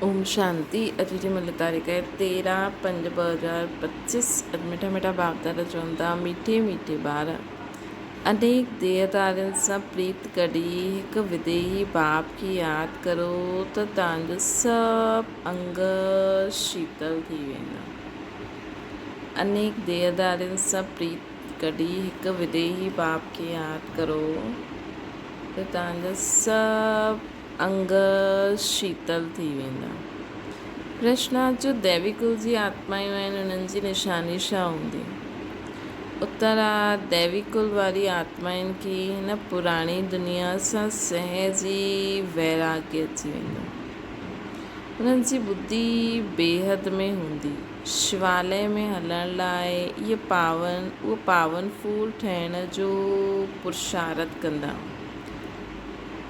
اوم شانتي اڄ جي مل تاريخ آهي 13/5/2025 اڄ مٺا مٺا ڀاوتار چون ٿا ميٺي ميٺي ٻار انيڪ ديهڌارين سان پريت ڪڍي هڪ وديهي باپ کي ياد ڪرو ته تان جو سڀ انگ شيتل ٿي ويندا انيڪ ديهڌارين سان پريت ڪڍي هڪ وديهي باپ کي ياد ڪرو ته تان جا سڀ انگ شيتل ٿي ويندا. پرشنات جو ديوي ڪل جي آتمايون آهن انهن جي نشاني ڇا هوندي؟ اتر آ ديوي ڪل واري آتمائن کي هن پراڻي دنيا سان سهج ئي ويراڳ اچي ويندو. انهن جي ٻڌي بيحد ۾ هوندي. شواليه ۾ هلڻ لاء اهي پاون اهو پاون ڦول ٺهڻ جو پرشارٿ ڪندا.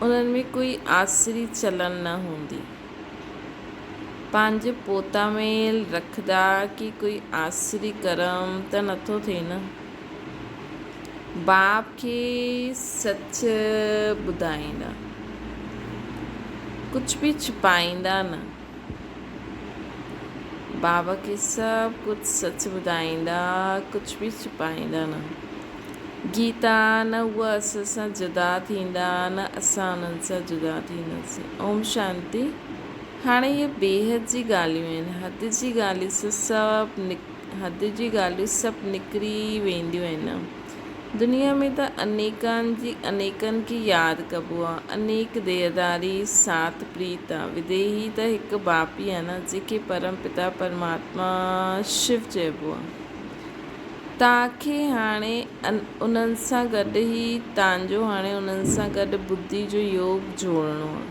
انهن ۾ ڪوئي آسري چلن نه هوندي. پنهنجي پوتاميل رکندا ڪي ڪوئي آسري ڪرم ته نٿو ٿئي نه. باپ کي سچ ٻڌائيندا. ڪجهه به ڇپائيندا نه. بابا کي سڀ ڪجهه سچ ٻڌائيندا، ڪجهه به ڇپائيندا نه. گيتا، نه اها اسان سان جدا ٿيندا، نه اسان انهن سان جدا ٿينداسين. اوم شانتي. هاڻي اهي بيحد جي ڳالهيون آهن. حد جي ڳالهيون سڀ حد جي ڳالهيون سڀ نڪري وينديون آهن. دنيا ۾ ته انيڪان جي انيڪن کي ياد ڪبو آ. انيڪ ديهداري ساٿ پريت آ. وديهي ته هڪ باپ ئي آ نه، جنهن کي پرم پتا پرماتما شو چئبو آ. تان کي هاڻي انهن سان گڏ ئي تانجو هاڻي انهن سان گڏ ٻڌي جو يوگ جوڙڻو آ.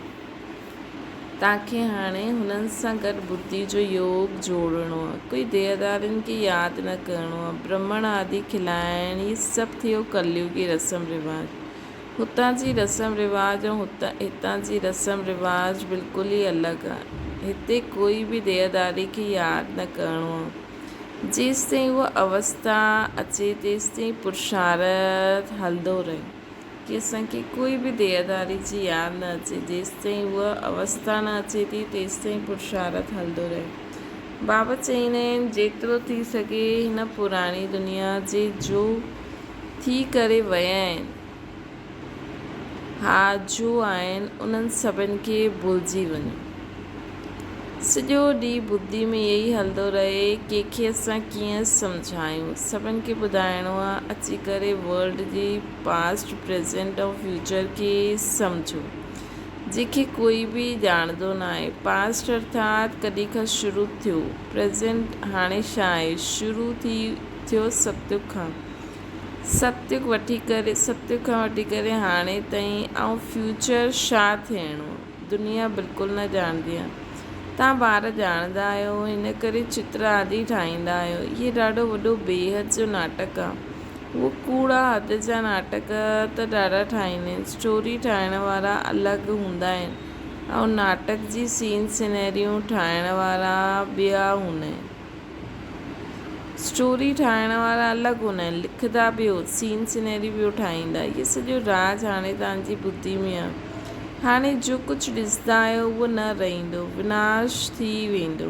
تان کي هاڻي هنن سان گڏ ٻڌي جو يوگ جوڙڻو آ. ڪوئي ديهدارين کي ياد نه ڪرڻو آ. برهمڻ آدي کلائڻ هي سڀ ٿيو ڪليوگي رسم رواج. هتان جي رسم رواج ۽ هتان جي رسم رواج بلڪل ئي الڳ آ. هتي ڪوئي به ديهداري کي ياد نه ڪرڻو آ. جيستائين اها اوستا اچي تيستائين پرشارٿ هلندو رهي ڪي اسان کي ڪوئي به ديهداري جي ياد نه اچي جيستائين اها اوستا نه اچي ٿي تيستائين پرشارٿ هلندو رهي. بابا چئيندا آهن جيترو ٿي سگهي هن پراڻي دنيا جي جو ٿي ڪري ويا آهن ها جو آهن انهن سڀن کي ڀلجي وڃو. سڄو ڏينهن ٻڌي ۾ اهي ئي هلندو رهي ڪنهن کي اسان ڪيئن سمجهايون سڀن کي ٻڌائڻو آ اچي ڪري ورلڊ جي پاسٽ پريزنٽ ۽ فيوچر کي سمجهو جنهن کي ڪوئي به ڄاڻندو ناهي پاسٽ ارٿات ڪڏهن کان شروع ٿيو پريزنٽ هاڻي ڇا آهي شروع ٿي ٿيو ستيوگ کان ستيوگ وٺي ڪري ستيوگ کان وٺي ڪري هاڻي تائين ۽ فيوچر ڇا ٿيڻو دنيا بلڪل نه ڄاڻندي آهي. توهان ٻار ڄاڻندا آهيو، ان ڪري چتر آدي ٺاهيندا آهيو. اهي ڏاڍو وڏو بيحد جو ناٽڪ آهي. اهو ڪوڙا حد جا ناٽڪ ته ڏاڍا ٺاهيندا آهن. اسٽوري ٺاهڻ وارا الڳ هوندا آهن ۽ ناٽڪ جي سين سينريون ٺاهڻ وارا ٻيا هوندا آهن. اسٽوري ٺاهڻ وارا الڳ هوندا آهن، لکندا ٻيو، سين سينري ٻيو ٺاهيندا. اهي سڄو راز هاڻي توهان جي ٻڌي ۾ آهي. هاڻي جو ڪجهه ڏسندا آهيو اهو نه رهندو، وناش ٿي ويندو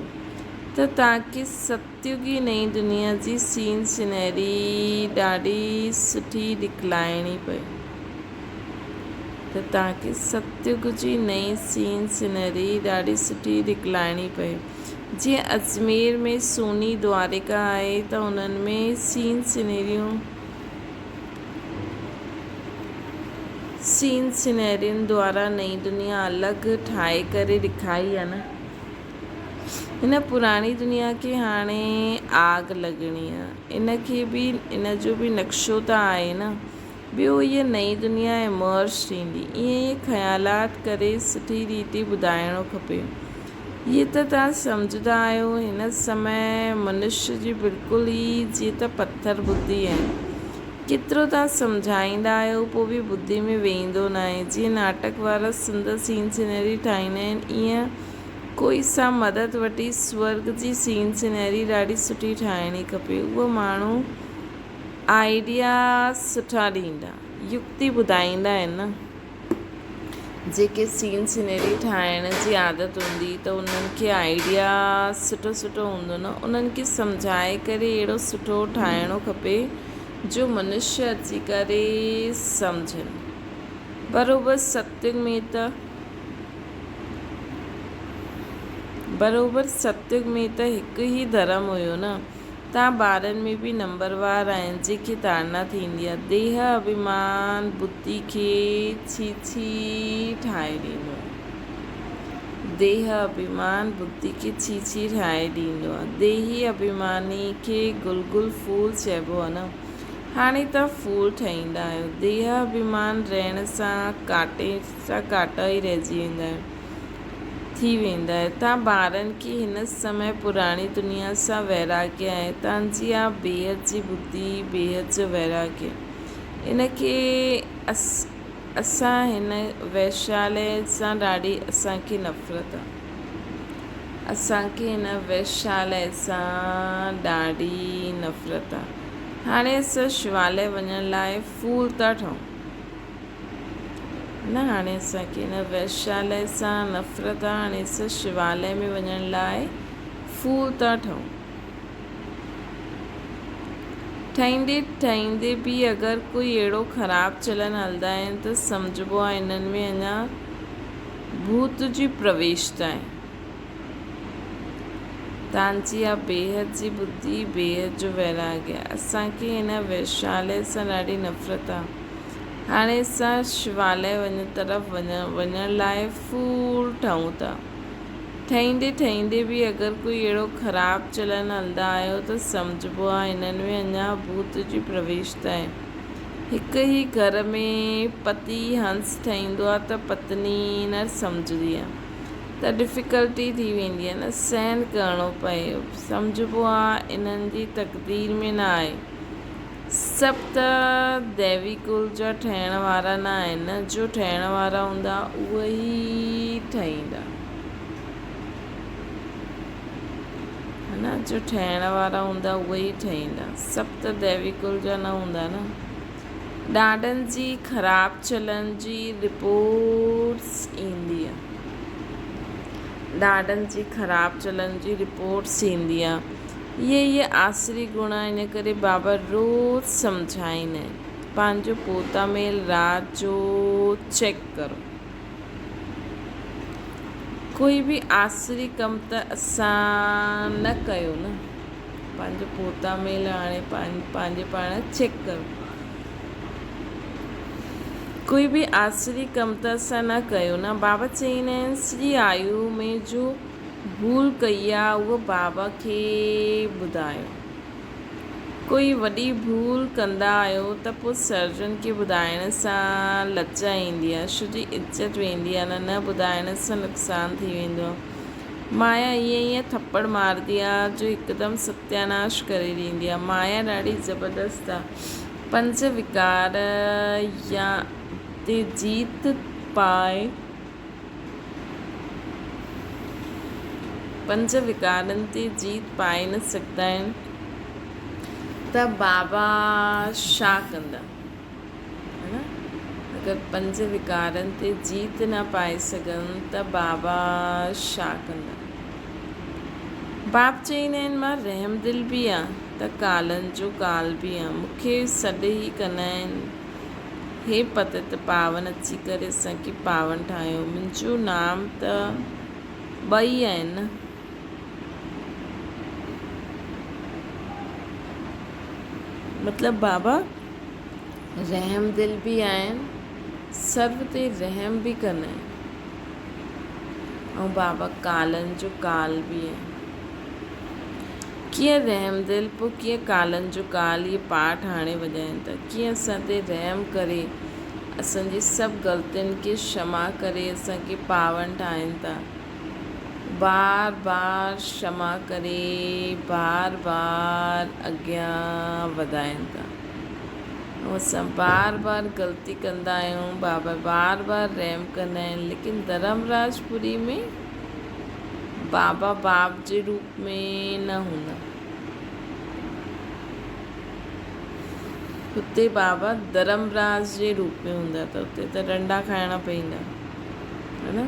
ته توهان کي ستيوگي نئين دنيا جي سين سينري ڏاڍي سٺي ڏکلائڻي پئي. ته توهان کي ستيوگ جي نئين سين سينري ڏاڍي سٺي ڏکلائڻي پئي. جيئن اجمير ۾ سوني دوارڪا آهي ته انهن ۾ سين سينريون سين سينرين دوارا نئين دنيا الڳ ٺاهي ڪري ڏکائي آهي نه. هن پراڻي دنيا کي هاڻي آگ لڳڻي آهي. ان کي به ان جو به نقشو ته آهي نه. ٻيو هيء نئين دنيا ايمرج ٿيندي. ائين ئي خيالات ڪري سٺي ريتي ٻڌائڻو کپي. هيء ته توهان سمجهندا آهيو هن سمي منش جي بلڪل ئي جيئن ته پٿر ٻڌي آهي. ڪيترو توهان سمجهائيندا آهيو پوء به ٻڌي ۾ ويندو ناهي. جيئن ناٽڪ وارا سندر سين سينري ٺاهيندا آهن ائين ڪوئي سان مدد وٺي سورڳ جي سين سينري ڏاڍي سٺي ٺاهڻي کپي. اهو ماڻهو آئيڊيا سٺا ڏيندا، يڪتي ٻڌائيندا آهن نه. جيڪي سين سينري ٺاهڻ جي عادت هوندي ته انهن کي آئيڊيا سٺو سٺو هوندو نه انهن کي سمجهائي ڪري اهڙو سٺو ٺاهڻو کپي جو منشيه اچي ڪري سمجهن بروبر ستيگ ۾ ته بروبر ستيگ ۾ ته هڪ ئي ڌرم هيو نه تان ٻارن ۾ به نمبروار آهن جنهن کي تاڙنا ٿيندي آهي. ديهه اڀيمان بڌي کي ڇيڇي ٺاهي ڏيندو آهي. ديهه اڀيمان بڌي کي ڇيڇي ٺاهي ڏيندو آهي. ديهي اڀيماني کي گل گل ڦول چئبو آهي نه. هاڻي تان ڦول ٺهيندا آهيو. ديهه اڀيمان رهڻ سان ڪاٽي سان ڪاٽا ئي رهجي ويندا آهيو. ٿي ويندا آهي. تان ٻارن کي هن سمي پراڻي دنيا سان ويراڳي آهي. تان جي آ بيحد جي ٻڌي بيحد جو ويراڳي. ان کي اسان هن ويشالي سان ڏاڍي اسان کي نفرت آ. اسان کي هن ويشالي سان ڏاڍي نفرت آ. هاڻي اسان شوالي وڃڻ لاء ڦول ٿا ٺهون. نه هاڻي اسان کي هن ويشاليه سان نفرت آ، هاڻي اسان شواليه ۾ وڃڻ لاء ڦول ٿا ٺهون. ٺهيندي ٺهيندي به اگر ڪوئي اهڙو خراب چلن هلندا آهن ته سمجهبو آ انهن ۾ اڃا ڀوت جي پرويشتا آهي. تانجي آ بيحد جي ٻڌي بيحد جو ويراڳ. اسان کي هن ويشاليه سان ڏاڍي نفرت آ. هاڻي اسان شواليه وڃ طرف وڃڻ لاء ڦول ٺهون ٿا. ٺهيندي ٺهيندي به اگر ڪوئي اهڙو خراب چلن هلندا آهيو ته سمجهبو آ هنن ۾ اڃا ڀوت جي پرويشتا آهي. هڪ ئي گهر ۾ پتي هنس ٺهيندو آ ته پتني نه سمجهندي آ ته ڊفيڪلٽي ٿي ويندي آ نه سهن ڪرڻو پئي سمجهبو آ انهن جي تقدير ۾ نه آهي. سڀ ته ديوي ڪل جا ٺهڻ وارا نه آهن نه، جو ٺهڻ وارا هوندا اهي ئي ٺهيندا. ها نه، جو ٺهڻ وارا هوندا اهي ئي ٺهيندا. سڀ ته ديوي ڪل جا نه هوندا نه. ڏاڏن جي خراب چلن جي رپورٽس ايندي آ. ڏاڏن جي خراب چلن جي رپورٽس ايندي آ. اهي اهي آسري گڻ ان ڪري بابا روز سمجهائيندا آهن. پنهنجو پوتا ميل رات جو چيڪ ڪرو. ڪوئي به آسري ڪم ته اسان نه ڪيو نه. پنهنجو پوتا ميل هاڻي پنهنجي پاڻ چيڪ ڪرو. ڪوئي به آسري ڪم ته اسان نه ڪيو نه. بابا چئيندا آهن سڄي آيو ۾ جو ڀول ڪئي آ اهو بابا کي ٻڌايو. ڪوئي وڏي ڀول ڪندا آهيو ته پوء سرجن کي ٻڌائڻ سان لڄ ايندي آ، سڄي عزت ويندي آ نه نه ٻڌائڻ سان نقصان ٿي ويندو آ. مايا ائين ائين ٿپڙ مارندي آ جو هڪدم ستياناش ڪري ڏيندي آ. مايا ڏاڍي زبردست آ. پنج وڪار يا تي جيت پائي. پنج وڪارن تي جيت پائي نه سگهندا آهن ته بابا ڇا ڪندا؟ ها نه؟ اگر پنج وڪارن تي جيت نه پائي سگهن ته بابا ڇا ڪندا؟ باپ چئيندا آهن مان رحم دل به آهيان ته ڪالن جو ڪال به آهيان، مون کي سڏ ئي ڪندا آهن. هي پتت پاون اچي ڪري اسان کي پاون ٺاهيو. منهنجو نام ته ٻئي آهن نه. مطلب بابا رحم دل به آهن، سرو تي رحم به ڪندا آهن ۽ بابا ڪالن جو ڪال به آهن. ڪيئن رحم دل پوء ڪيئن ڪالن جو ڪال اهي پاٺ هاڻي وڄائين ٿا. ڪيئن اسان تي رحم ڪري اسان جي سڀ غلطين کي شما ڪري اسان کي پاون ٺاهين ٿا. بار بار شما ڪري بار بار اڳيان وڌائين ٿا. ۽ اسان بار بار غلطي ڪندا آهيون بابا بار بار رحم ڪندا آهن ليڪن ڌرمراج پوري ۾ بابا باپ جي روپ ۾ نه هوندا. هتي بابا ڌرمراج جي روپ ۾ هوندا ته اتي ته ڏنڊا کائڻا پئيندا. ها نه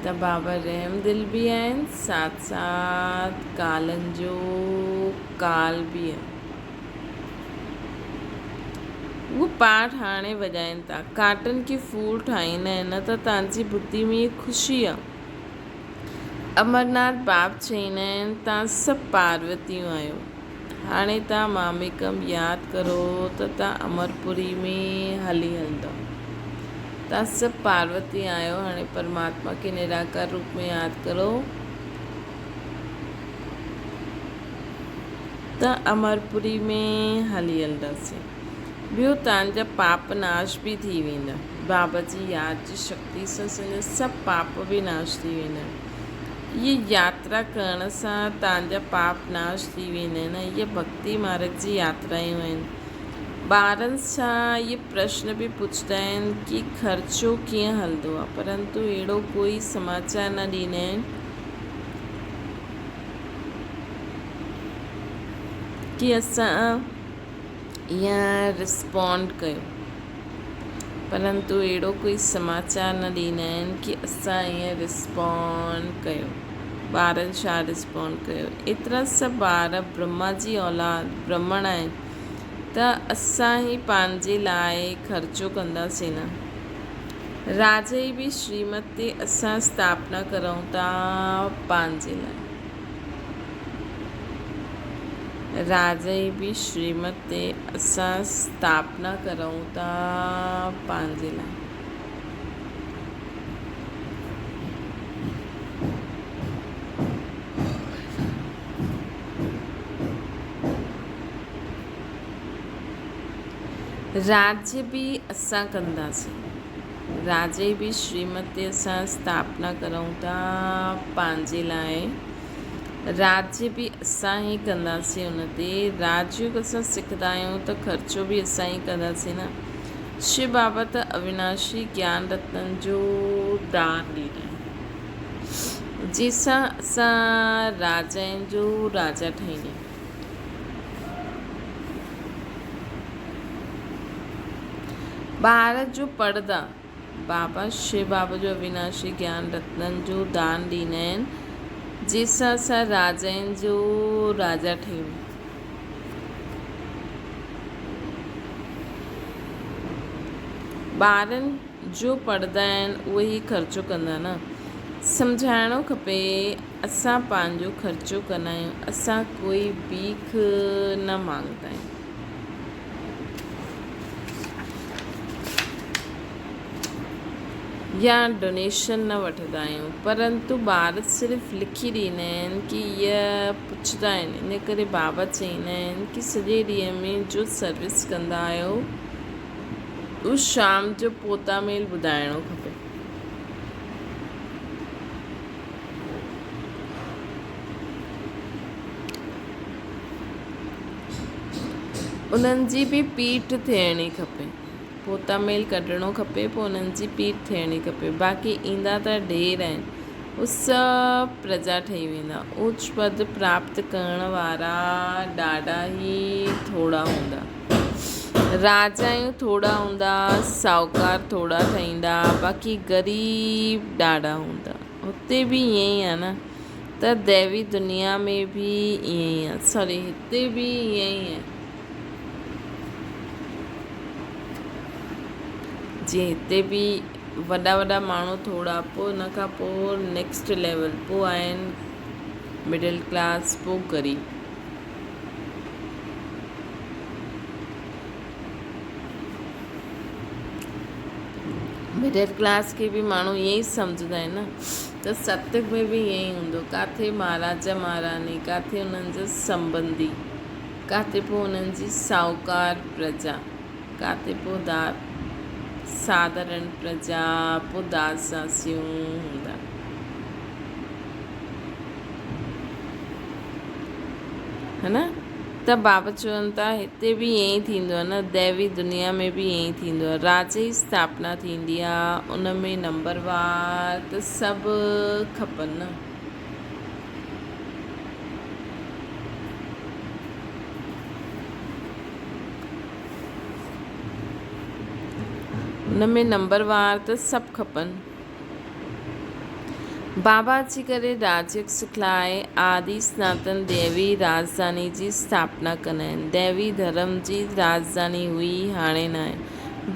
ته بابا رحم دل به آهن ساٿ ساٿ ڪالن جو ڪال به آهن. اهو پاٺ هاڻي وڄائين ٿا. ڪاٽن کي ڦول ٺاهيندا آهن نه ته توهان جي ٻڌي ۾ خوشي آ. امرناٿ باب چئيندا آهن توهان سڀ پاروتيون آهيو. هاڻي توهان ماميڪم ياد ڪرو ته توهان امرپوري ۾ هلي هلندؤ. توهان سڀ پاروتي آهيو، هاڻي پرماتما کي نراڪار روپ ۾ ياد ڪرو ته امرپوري ۾ هلي هلنداسين. ٻيو توهان جا پاپ ناش به ٿي ويندا. بابا جي ياد جي شڪتي سان سندس سڀ پاپ به ناش ٿي ويندا. اهي ياترا ڪرڻ سان توهان جا پاپ ناش ٿي ويندا آهن. اهي ڀڳتي مارگ جي ياترائون آهن. ٻارن سان اهي پرشن به پڇندا آهن ڪي خرچو ڪيئن هلندو آهي پرنتو اهڙو ڪوئي سماچار نه ڏيندا آهن ڪي اسان ائين رسپانڊ ڪيو. پرنتو اهڙو ڪوئي سماچار نه ڏيندا آهن ڪي اسان ائين رسپانڊ ڪيو ٻارن ڇا رسپانڊ ڪيو ايترا سڀ ٻار برهما جي اولاد برهمڻ آهن ته اسان ئي پنهنجي لاء خرچو ڪنداسين نه راجئي به شريمت تي اسان اسٿاپنا ڪرون ٿا پنهنجي لاء. راجئي به شريمت تي اسان اسٿاپنا ڪرون ٿا پنهنجي لاء. راڄ به اسان ڪنداسين. راجئي به شريمت تي اسان اسٿاپنا ڪرون ٿا پنهنجي لاء. راڄ به اسان ئي ڪنداسين ان تي راڄ يوگ اسان سکندا آهيون ته خرچو به اسان ئي ڪنداسين نه. شو بابا ته اويناشي گيان رتن جو دان ڏيندا آهن جنهن سان اسان راجائن جو راجا ٺهيندا آهيون. ٻار جو پڙدا بابا شو بابا جو اويناشي گيان رتنن جو دان ڏيندا آهن، جنهن سان اسان راجائن جو راجا ٺهيون. ٻارن جو پڙهندا آهن اهي ئي خرچو ڪندا نه. سمجهائڻو کپي اسان پنهنجو خرچو ڪندا آهيون اسان ڪوئي بيک نه مانگدا آهيون. يا ڊونيشن نه وٺندا آهيون پرنتو ٻار صرف لکي ڏيندا آهن ڪي اهي پڇندا آهن ان ڪري بابا چئيندا آهن ڪي سڄي ڏينهن ۾ جو سروس ڪندا آهيو اهو شام جو پوتا ميل ٻڌائڻو کپي. انهن جي به پيٺ ٿيڻي کپي. پوتا ميل ڪڍڻو کپي پوء انهن جي پيٺ ٿيڻي کپي. باقي ايندا ته ڍير آهن. هو سڀ پرجا ٺهي ويندا. اوچ پد پراپت ڪرڻ وارا ڏاڍا ئي ٿورا هوندا. راجائون ٿورا هوندا، ساهوڪار ٿورا ٺهيندا، باقي غريب ڏاڍا هوندا. هتي به ائين ئي آهي نه ته ديوي دنيا ۾ به ائين ئي آهي. سوري هتي به ائين ئي آهي. جيئن هتي به وڏا وڏا ماڻهو ٿورا پوء ان کان پوء نيڪسٽ ليول پوء آهن مڊل ڪلاس پوء غريب. مڊل ڪلاس کي به ماڻهو ائين ئي سمجهندا آهن نه ته ستيگ ۾ به ائين ئي هوندو ڪاٿي مهاراجا مهاراني ڪاٿي انهن جا سنبنڌي ڪاٿي پوء انهن جي ساهوڪار پرجا ڪاٿي پوء دا ساڌارڻ پرجا پوء داس داسيون هوندا. ها نه ته بابا چون ٿا هتي به ائين ئي ٿيندو آهي نه ديوي دنيا ۾ به ائين ئي ٿيندو آهي راجا جي اسٿاپنا ٿيندي آهي ان ۾ نمبر وار ته سڀ کپن نه. ان ۾ نمبر وار ته سڀ کپن. بابا اچي ڪري راجيوگ سکلائي آدي سناتن ديوي راڄڌاني جي اسٿاپنا ڪندا آهن. ديوي ڌرم جي راڄڌاني هئي هاڻي ناهي.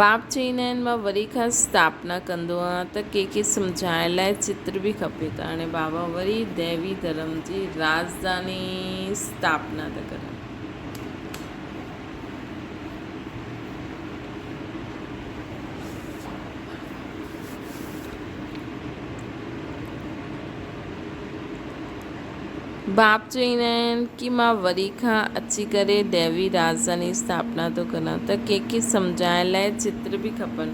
باپ چئيندا آهن مان وري کان اسٿاپنا ڪندو آهيان ته ڪنهن کي سمجهائڻ لاء چتر به کپي ته هاڻي بابا وري ديوي ڌرم جي راڄڌاني اسٿاپنا ٿا ڪرن. باپ چئيندا آهن ڪي مان وري کان اچي ڪري ديوي راڄڌاني اسٿاپنا ٿو ڪران ته ڪنهن کي سمجهائڻ لاء چتر به کپن.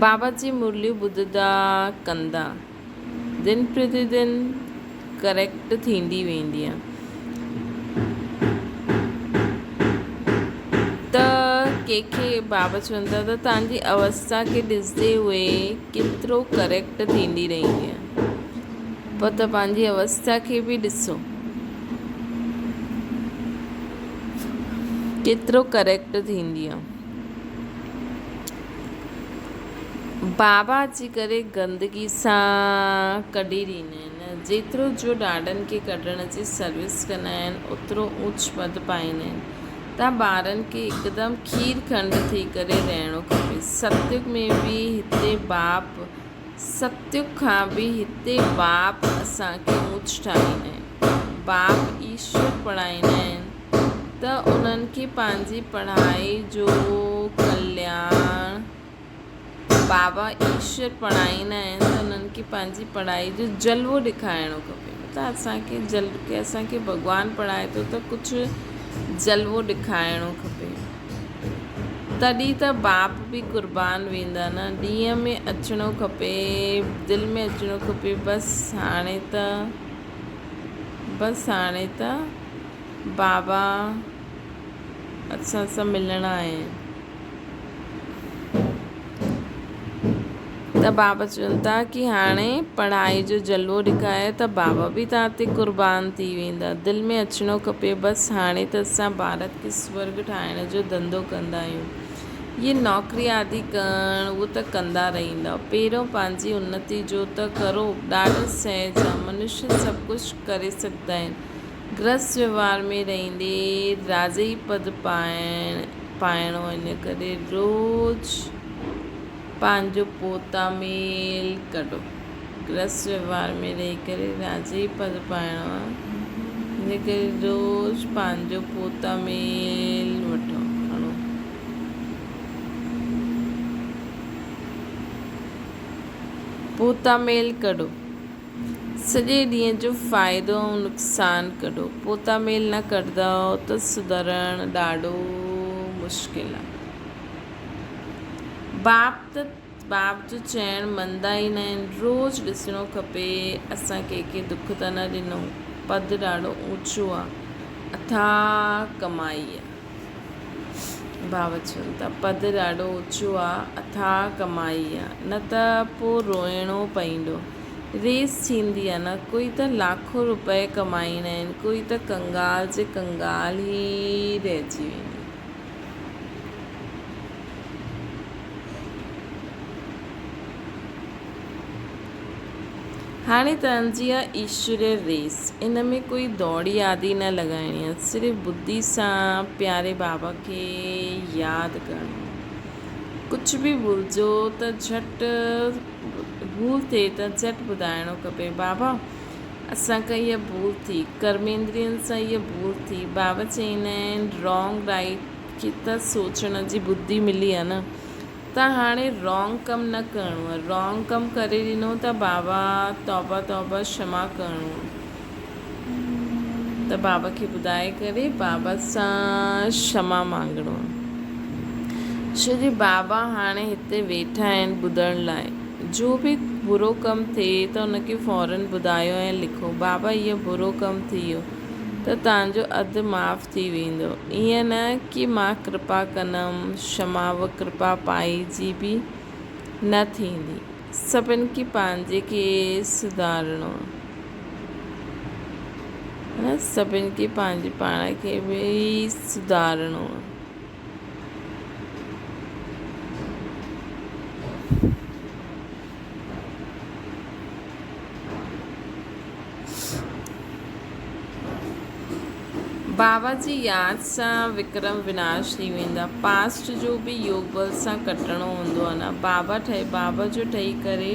بابا جي مرليون ٻڌندا ڪندا دن پرتي دن ڪريڪٽ ٿيندي ويندي آهي ته ڪنهن کي بابا چون ٿا ته توهان جي اوسٿا کي ڏسندي هئي ڪيترو ڪريڪٽ ٿيندي رهندي آهي. پوء ته پنهنجي اوسٿا کي به ڏسو. ڪيترو ڪريڪٽ ٿيندي آ. بابا اچي ڪري گندگي سان ڪڍي ڏيندا آهن. جيترو جو ڏاڏن کي ڪڍڻ جي سروس ڪندا آهن اوترو اوچ پد پائيندا آهن. ته ٻارن کي هڪدم کير کنڊ ٿي ڪري رهڻو کپي. ستيگ ۾ به هتي باپ ستيگ کان به هتي باپ اسان کي اوچ ٺاهيندا آهن. باپ ايشور پڙهائيندا آهن ته انهن کي پنهنجي پڙهائي جو ڪلياڻ بابا ايشور پڙهائيندا آهن ته انهن کي پنهنجي پڙهائي جو جلوو ڏيکارڻو کپي. ته اسان کي جل اسان کي ڀڳوان پڙهائي ٿو ته ڪجهه جلوو ڏيکارڻو کپي. تڏهن ته باپ به قربان ويندا نه. ڏينهن ۾ اچڻو کپي، دل ۾ اچڻو کپي بس هاڻي ته بس هاڻي ته بابا اسان سان ملڻ آيا آهن. ته بابا چون ٿا ڪي هاڻي پڙهائي جو جلوو ڏيکاريو ته بابا به توهان تي قربان ٿي ويندا. دل ۾ اچڻو کپي بس هاڻي ته اسان ڀارت کي سورڳ ٺاهڻ جو ڌنڌو ڪندا آهيون. هيء نوڪري آدي ڪرڻ اهو ته ڪندا رهندؤ. پهريون پنهنجي انتي جو ته ڪرو. ڏاڍو سهج آ. منشيه سڀ ڪجهه ڪري سگهندا آهن. گرهست وهنوار ۾ رهندي راجئي پد پائڻو ان ڪري روز پنهنجو پوتا ميل ڪڍو. گرهست وهنوار ۾ رهي ڪري راجئي پد پائڻو آ ان ڪري روز پنهنجو پوتا ميل وٺو کڻو. پوتا ميل ڪڍو. سڄي ڏينهن جو فائدو ۽ نقصان ڪڍو. پوتا ميل نه ڪڍندؤ ته سڌرڻ ڏاڍو مشڪل آ. باپ ته باپ جو چئڻ مندا ئي ناهن. روز ڏسڻو کپي اسان ڪنهن کي دک ته نه ڏنو. پد ڏاڍو اوچو آ. اٿاهه ڪمائي آ. ڀاء چون ٿا، پد ڏاڍو اوچو آ، اٿاهه ڪمائي آ، نه ته پو روئڻو پئيندو. ريس ٿيندي آ نه، ڪوئي ته لاکون روپيه ڪمائيندا آهن، ڪوئي ته ڪنگال جي ڪنگال ئي رهجي ويندو. هاڻي تنهنجي آ ايشوريه ريس، ان ۾ ڪوئي دوڙي آدي نه لڳائڻي آ، صرف ٻڌي سان پياري بابا کي ياد ڪرڻو آ. ڪجهه به ڀلجو ته جهٽ ڀول ٿئي ته جهٽ ٻڌائڻو کپي، بابا اسان کان هيء ڀول ٿي، ڪرميندرين سان هيء ڀول ٿي. بابا چئيندا آهن رانگ رائيٽ کي ته سوچڻ جي ٻڌي ملي آ نه. ته هاڻي رانگ ڪم نه ڪرڻو آهي، رانگ ڪم ڪري ڏنو ته بابا توبه توبه شما ڪرڻو آهي ته بابا کي ٻڌائي ڪري بابا سان شما مانگڻو آهي ڇو جي بابا هاڻي هتي ويٺا آهن ٻڌڻ لاء جو به برو ڪم ٿئي ته ان کي فورن ٻڌايو ۽ لکو بابا هيء برو ڪم ٿي ويو ته توهان جو اڌ معاف ٿي ويندو. ائين نه ڪي مان ڪرپا ڪندم، شما و ڪرپا پائي جي به نه ٿيندي. سڀن کي پنهنجي کي سڌارڻو آهي. سڀن کي پنهنجي پاڻ کي به سڌارڻو آهي. بابا جي ياد سان وڪرم وناش ٿي ويندا. پاسٽ جو به يوگ بل سان ڪٽڻو هوندو آهي نه. بابا ٺهي بابا جو ٺهي ڪري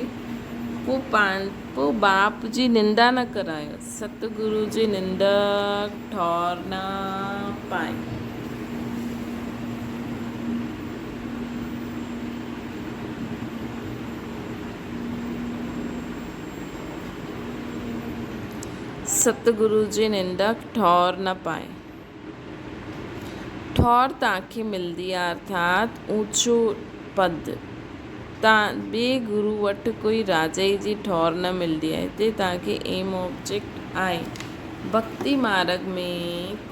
پوء پاڻ پوء باپ جي نندا نه ڪرايو. ست گرو جي نندڪ ٺور نه پائي. ست گرو جي نندڪ ٺور نه پائي. ٺور توهان کي ملندي آ ارٿات اوچو پد. تان ٻئي گرو وٽ ڪوئي راجائي جي ٺور نه ملندي آهي. هتي توهان کي ايم آبجيڪٽ آهي. ڀڳتي مارڳ ۾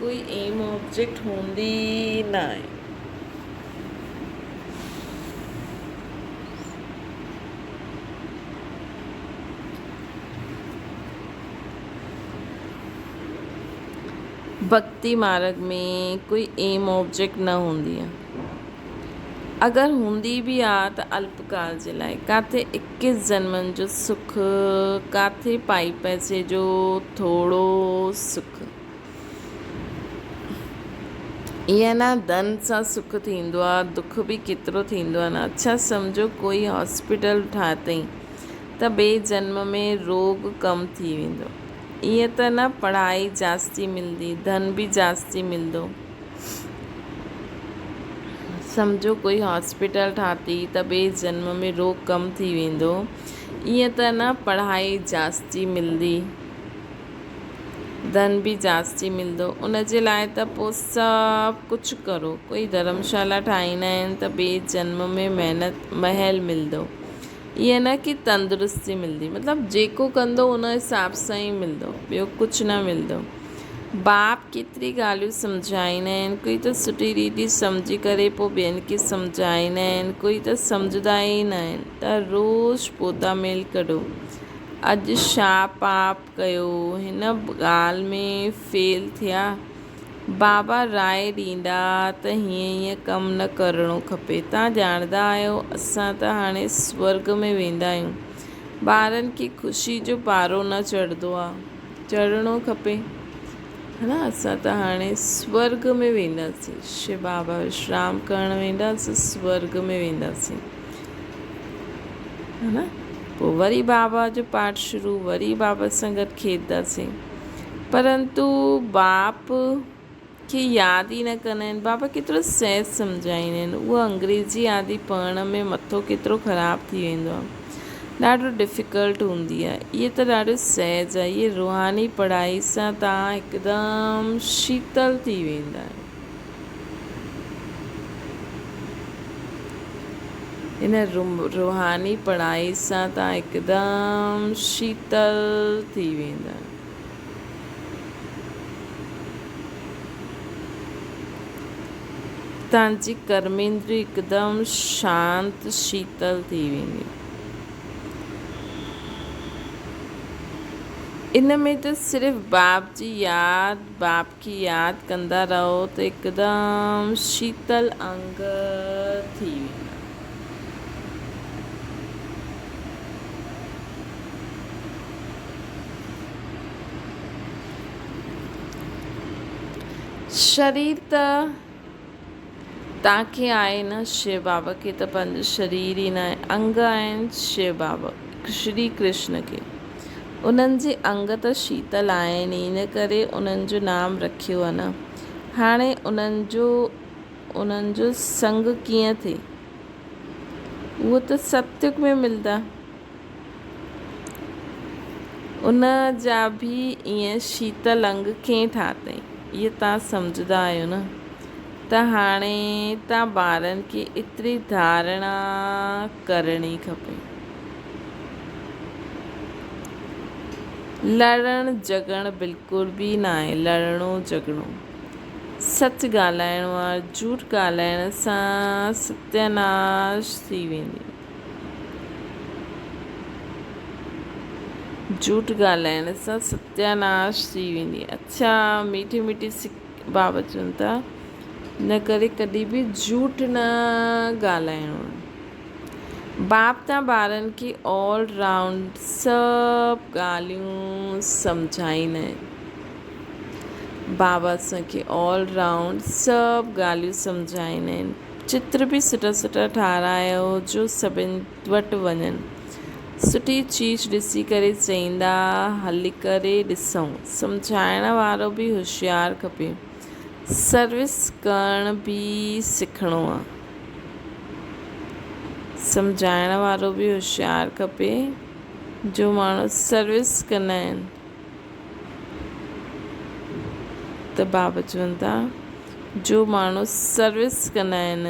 ڪوئي ايم آبجيڪٽ هوندي ئي ناهي. ڀڳتي مارڳ ۾ ڪوئي ايم آبجيڪٽ نه هوندي آ. اگر هوندي به آ ته الپ ڪال جي لاء. ڪاٿي اڪيس جنمن جو سک، ڪاٿي پائي پئسي جو ٿورو سک. ائين نه ڌن سان سک ٿيندو آ، دک به ڪيترو ٿيندو آ نه. اڇا سمجهو ڪوئي هاسپيٽل ٺاهتئين ته ٻئي جنم ۾ روڳ ڪم ٿي ويندو. ائين ته نه پڙهائي جاستي ملندي، ڌن به جاستي ملندو. سمجهو ڪوئي هاسپيٽل ٺاهتي ته ٻئي جنم ۾ روڳ ڪم ٿي ويندو. ائين ته نه پڙهائي جاستي ملندي، ڌن به جاستي ملندو. ان جي لاء ته پوء سڀ ڪجهه ڪرو. ڪوئي ڌرمشالا ٺاهيندا آهن ته ٻئي جنم ۾ محنت محل ملندو. ائين نه ڪي تندرستي ملندي مطلب جيڪو ڪندو ان حساب سان ئي ملندو ٻيو ڪجهه نه ملندو. باپ ڪيتري ڳالهيون سمجهائيندا آهن ڪوئي ته سٺي ريتي سمجهي ڪري پوء ٻين کي سمجهائيندا آهن ڪوئي ته سمجهندا ئي نه آهن ته روز پوتا ميل ڪڍو اڄ ڇا پاپ ڪيو هن ڳالهه ۾ فيل ٿيا بابا راء ڏيندا ته هيئن هيئن ڪم نه ڪرڻو کپي. توهان ڄاڻندا آهيو، اسان ته هاڻي سورڳ ۾ ويندا آهيون. ٻارن کي خوشي جو پارو نه چڙهندو آ. چڙهڻو کپي. ها نه اسان ته هاڻي سورڳ ۾ وينداسين. شو بابا وشرام ڪرڻ وينداسين، سورڳ ۾ وينداسين. ها نه پوء وري بابا جو پاٺ شروع، وري بابا سان گڏ کيڏنداسين. پرنتو باپ کي ياد ئي نه ڪندا آهن. بابا ڪيترو سهج سمجهائيندا آهن. اها انگريزي آدي پڙهڻ ۾ مٿو ڪيترو خراب ٿي ويندو آهي. ڏاڍو ڊفيڪلٽ هوندي آهي. اهي ته ڏاڍو سهج آهي. اهي روحاني پڙهائي سان توهان هڪدم شيتل ٿي ويندا آهيو. ان روحاني پڙهائي سان توهان هڪدم شيتل ٿي ويندا آهيو. توهان جي ڪرميندري هڪدم شانت شيتل ٿي ويندي. ان ۾ ته صرف باپ جي ياد، باپ کي ياد ڪندا رهو ته هڪدم شيتل انگ ٿي ويندا. شرير ته توهان کي آهي نه شو بابا کي ته پنهنجو شرير ئي ناهي انگ آهن شو بابا شري ڪرشن کي انهن جي انگ ته شيتل آهن ئي ان ڪري انهن جو نام رکيو آهي نه هاڻي انهن جو انهن جو سنگ ڪيئن ٿئي اهو ته ستيگ ۾ ملندا. ان جا به ائين شيتل انگ ڪئين ٺاهتئين؟ اهي توهان سمجهندا آهيو نه ته هاڻي توهان ٻارن کي ايتري ڌارڻا ڪرڻي کپي. لڙڻ جهڳڙڻ بلڪل به ناهي، لڙڻو جهڳڙو. سچ ڳالهائڻو آهي، جهوٺ ڳالهائڻ سان ستياناش ٿي ويندي. جھوٺ ڳالهائڻ سان ستياناش ٿي ويندي. اڇا ميٺي ميٺي سک بابا چون ٿا ان ڪري ڪڏهن به جھوٺ نه ڳالهائڻو آهي. باپ تان ٻارن کي آل رائونڊ سڀ ڳالهيون سمجهائيندا آهن. بابا اسان کي آل رائونڊ سڀ ڳالهيون سمجهائيندا آهن. چتر به سٺا سٺا ٺارايو جو سڀن وٽ وڃن. سٺي چيز ڏسي ڪري چئيندا هلي ڪري ڏسون. سمجهائڻ وارو به هوشيار کپي. سروس ڪرڻ به سکڻو آ. سمجهائڻ وارو به هوشيار کپي جو ماڻهو سروس ڪندا آهن ته بابا چون ٿا جو ماڻهو سروس ڪندا آهن.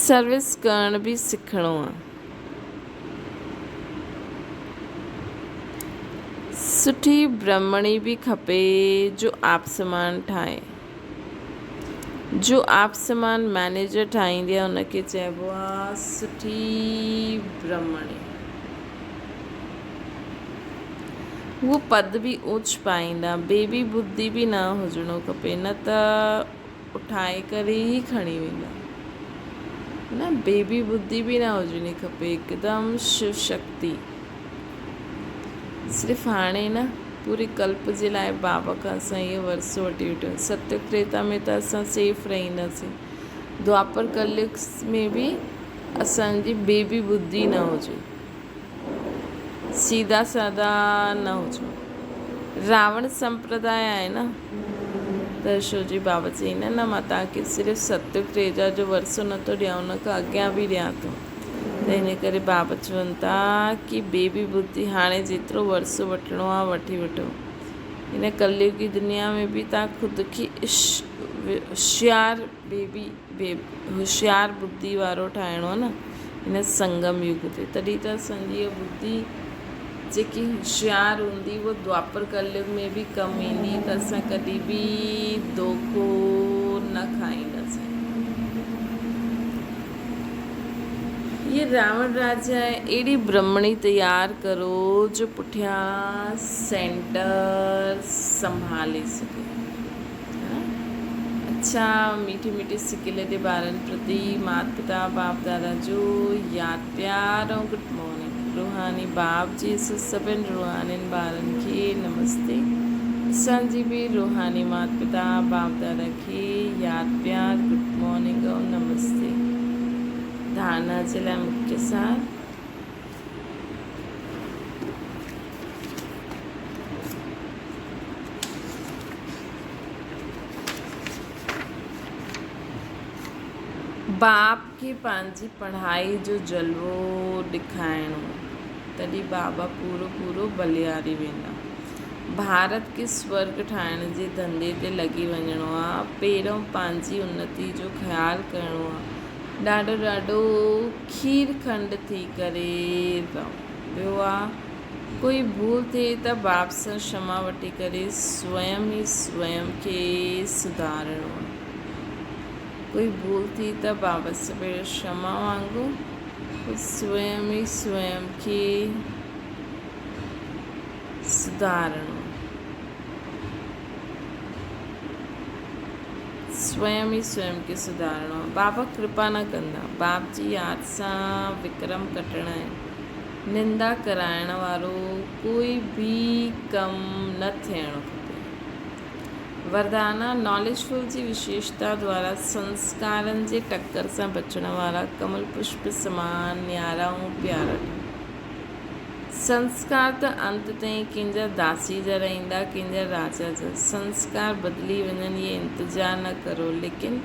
سروس ڪرڻ به سکڻو آ. سٺي برهمڻي به کپي جو آپ سمان ٺاهي. جو آپ سمان مئنيجر ٺاهيندي آ ان کي چئبو آ سٺي برهمڻي. هو پد به اوچ پائيندا. بيبي ٻڌي به نه هجڻو کپي نه ته اٺائي ڪري ئي کڻي ويندا. نه بيبي ٻڌي به نه هجڻي کپي هڪدم شو شڪتي. صرف هاڻي نه پوري ڪلپ جي لاء بابا کان اسان اهو ورثو وٺي وٺون. ستيگ تريتا ۾ ته اسان سيف رهنداسين. دوآپر ڪليگ ۾ به اسان جي بيبي ٻڌي نه هجي. سيڌا سادا نه هجو. راوڻ سمپرداء آهي نه ته شو جي بابا چئي نه نه مان توهان کي صرف ستيگ تريتا جو ورثو نه ٿو ڏيان ان کان اڳيان به ڏيان ٿو ته ان ڪري بابا چون ٿا ڪي بيبي ٻڌي هاڻي جيترو ورثو وٺڻو آهي وٺي وٺو هن ڪليوگي دنيا ۾ به توهان خود کي هوشيار بيبي هوشيار ٻڌي وارو ٺاهڻو آهي نه هن سنگم يگ تي تڏهن ته اسان جي اها ٻڌي جيڪي هوشيار هوندي اها دوآپر ڪليگ ۾ به ڪم ايندي ته اسان ڪڏهن به دوکو نه کائينداسين. هي راوڻ راجا اهڙي برهمڻي تيار ڪرو جو پٺيان سينٽر سنڀالي سگهي. اڇا ميٺي ميٺي سڪيلي ٻارن پرتي مات پتا باپ دادا جو ياد پيار ۽ گڊ مارننگ روحاني باپ جي سو سڀن روحانين ٻارن کي نمستي اسان جي به روحاني مات پتا باپ دادا کي ياد پيار گڊ مارننگ ۽ نمستي ڌارنا جي لاء مکيه سار. باپ کي پنهنجي پڙهائي جو جلوو ڏيکارڻو، تڏهن بابا پورو پورو ٻلهياري ويندا. ڀارت کي سورڳ ٺاهڻ جي ڌنڌي تي لڳي وڃڻو آ. پهريون پنهنجي انتي جو خيال ڪرڻو آ. ڏاڍو ڏاڍو کير کنڊ ٿي ڪري رهو. ٻيو آ ڪوئي ڀول ٿئي ته باپ سان شما وٺي ڪري سوئم ئي سوئم کي سڌارڻو آ. ڪوئي ڀول ٿي ته بابا سان پهريون شما وانگو پوء سوئم ئي سوئم کي سڌارڻو آ. سوئم ئي سوئم کي سڌارڻو آ. بابا ڪرپا نه ڪندا. باپ جي ياد سان وڪرم ڪٽڻا آهن. نندا ڪرائڻ وارو ڪوئي به ڪم نه ٿيڻ کپي. وردانا، ناليج فل جي وشيشتا دوارا سنسڪارن جي ٽڪر سان بچڻ وارا ڪمل پشپ سمان نيارا ۽ پيارا ٺهو. سنسڪار ته انت تائين ڪنهن جا داسي جا رهندا ڪنهن جا راجا جا. سنسڪار بدلي وڃن اهي انتظار نه ڪرو ليڪن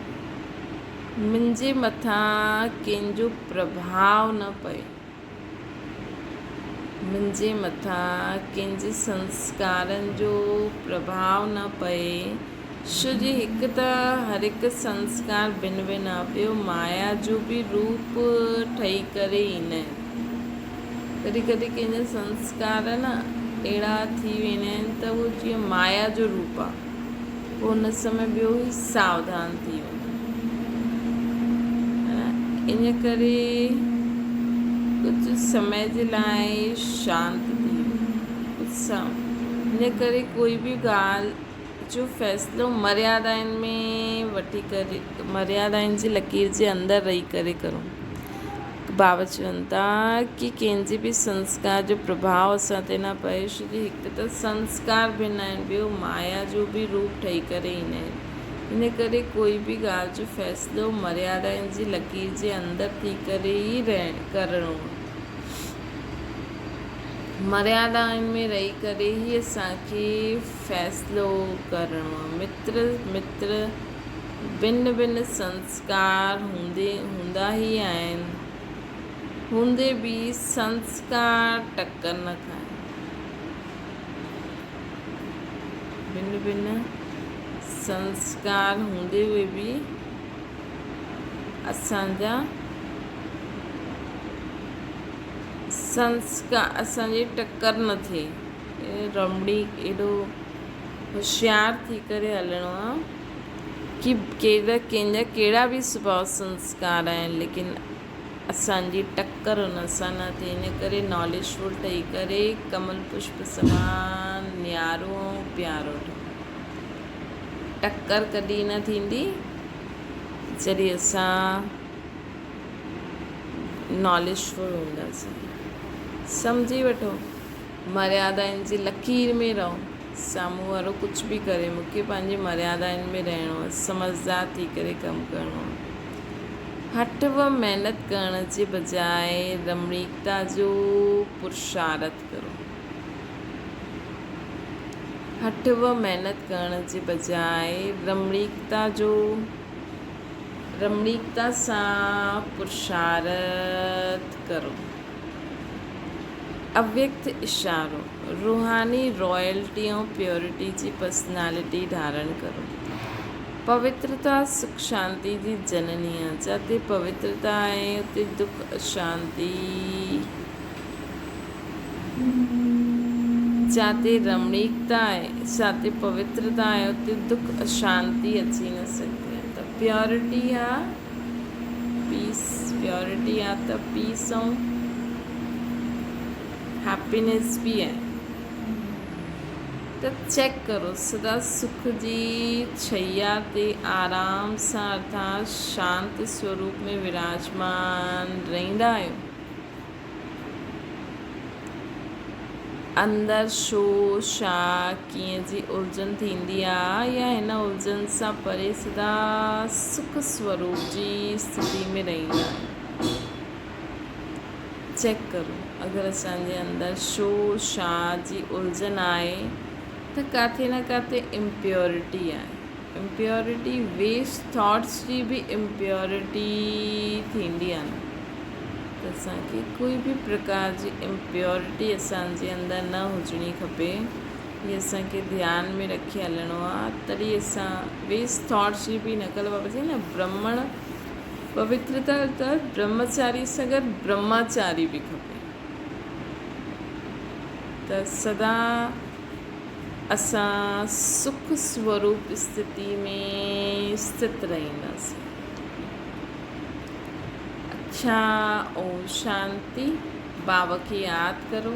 منهنجي مٿان ڪنهن جو پرڀاء نه پئي. منهنجي مٿان ڪنهن جي سنسڪارن جو پرڀاء نه پئي. ڇو جي هڪ ته هر هڪ سنسڪار ڀن ڀن آ، ٻيو مايا جو به روپ ٺهي ڪري ايندا آهن. ڪڏهن ڪڏهن ڪنهن جا سنسڪار نه اهڙا ٿي ويندا آهن ته اهو جيئن مايا جو روپ آ، پوء ان سمي ٻيو هي ساوڌان ٿي وڃي. ان ڪري ڪجهه سمي جي لاء شانت ٿي وڃو. ان ڪري ڪوئي به ڳالهه جو فيصلو مريادائن ۾ وٺي ڪري مريادائن جي لڪير جي اندر رهي ڪري ڪرو. بابا چون ٿا ڪي ڪنهن جي به سنسڪار جو پرڀاء اسان تي نه پئي ڇو جي هڪ ته سنسڪار ڀن آهن ٻيو مايا جو به روپ ٺهي ڪري ايندا آهن ان ڪري ڪوئي به ڳالهه جو فيصلو مريادائن جي لڪير جي اندر ٿي ڪري ئي ڪرڻو آهي. مريادائن ۾ رهي ڪري ئي اسان کي فيصلو ڪرڻو آهي. متر متر ڀن ڀن سنسڪار هوندي هوندا ئي آهن، هوندي به سنسڪار ٽڪر نه کائن. ڀن ڀن سنسڪار هوندي هوئي به اسان جا سنسڪار اسان جي ٽڪر نه ٿئي. رمڙي ايڏو هوشيار ٿي ڪري هلڻو آ ڪي ڪير ڪنهن جا ڪهڙا به سڀاء سنسڪار آهن ليڪن اسان جي ٽڪر ان سان نه ٿئي ان ڪري ناليج فل ٺهي ڪري ڪمل پشپ سمان نيارو ۽ پيارو ٺهو. ٽڪر ڪڏهن نه ٿيندي جڏهن اسان ناليج فل هونداسين. سمجهي وٺو مريادائن جي لڪير ۾ رهو. سامهون وارو ڪجهه به ڪري مون کي پنهنجي مريادائن ۾ رهڻو آهي. سمجهدار ٿي ڪري ڪم ڪرڻو آهي. هٺ و محنت ڪرڻ جي بجاء رمڻيڪتا جو پرشارٿ ڪرو. هٺ و محنت ڪرڻ جي بجاء رمڻيڪتا جو رمڻيڪتا سان پرشارٿ ڪرو. اويڪت اشارو، روحاني رائلٽي ۽ پيورٽي جي پرسنالٽي ڌارڻ ڪرو. پوترتا سک شانتي جي جنني آ. جاتي پوترتا آهي اتي دک اشانتي. جاتي رمڻيڪتا آهي، جاتي پوترتا آهي اتي دک اشانتي اچي نه سگهندي آ. ته پيورٽي آ پيس، پيورٽي آ ته پيس ۽ هيپينيس به آهي. ته چيڪ ڪرو سدا سک جي ڇيا تي آرام سان ارٿات شانت سوروپ ۾ وراجمان رهندا آهيو. اندر شو، شا، ڪيئن جي الجهن ٿيندي آ يا هن الجهن سان پري سدا سک سوروپ جي اسٿتي ۾ رهندا آهيون. چيڪ ڪرو اگر اسان جي اندر شو، شا جي الجهن آهي ته ڪاٿي نه ڪاٿي امپيورٽي آهي. امپيورٽي ويسٽ ٿاٽس جي به امپيورٽي ٿيندي آهي نه ته اسان کي ڪوئي به پرڪار جي امپيورٽي اسان جي اندر نه هجڻي کپي هي اسان کي ڌيان ۾ رکي هلڻو آهي تڏهن اسان ويسٽ ٿاٽس جي به نقل بابا چئي نه برهمڻ پوترتا ته برهمچاري سان گڏ برهماچاري به کپي ته سدا اسان سک سوروپ اسٿتي ۾ اسٿت رهنداسين. اڇا اوم شانتي. بابا کي ياد ڪرو.